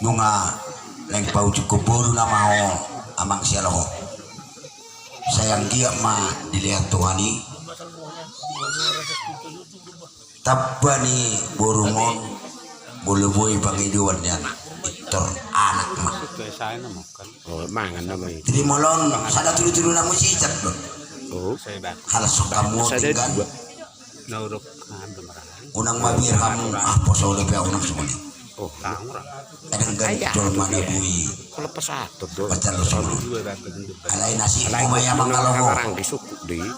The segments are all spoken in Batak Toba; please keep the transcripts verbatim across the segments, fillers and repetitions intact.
Nunga naeng paujungkon boru nama ho, amang sialoho. Sai anggiat ma dilehon Tuhan i tamba ni borumon, molo boi pangidoan nian, pintor anak ma. Jadi molo on sada tudutudu na musijak do. Hal so kamu tinggal. Unang mabiar hamu, ah, poso do pe unang sumuni. Kadang gari jolma na boi. Baca lo sumuni. Alai nasibmu ma i amang aloho.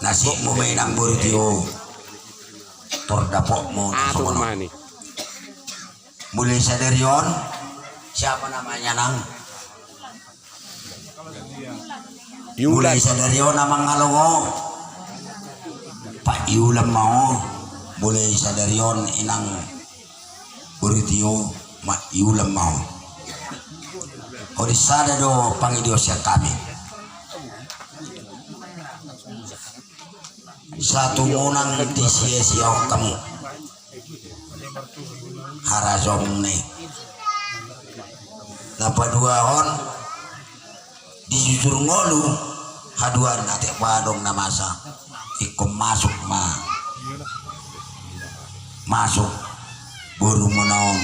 Nasibmu ma i nang boru tio. Tor dapotmu na songon on. Mulai sadari on, siapa namanya nang? Mulai sadari on amang aloho, Pak Iulan ma ho. Mulai sadari on inang boru tio, Mak Iulan ma ho. Hori sada do pangidoan sian hami. Satu monang di sia-sia on hamu. Harajaon ni na paduahon di jujur ngolu, haduan atik ba adong na masa, ingkon masuk ma, masuk boru muna on,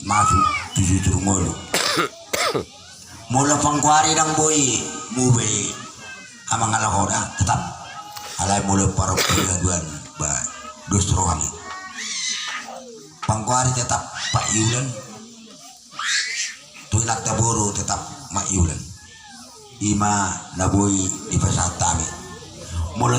masuk tu jujur ngolu. Molo panggoari dang boi mube amang aloho da tetap. Alai molo parompu haduan ba dos rohani. Panggoari tetap Pak Iulan. Tu inanta boru tetap Mak Iulan. Ima na boi dipasahat hami. Molo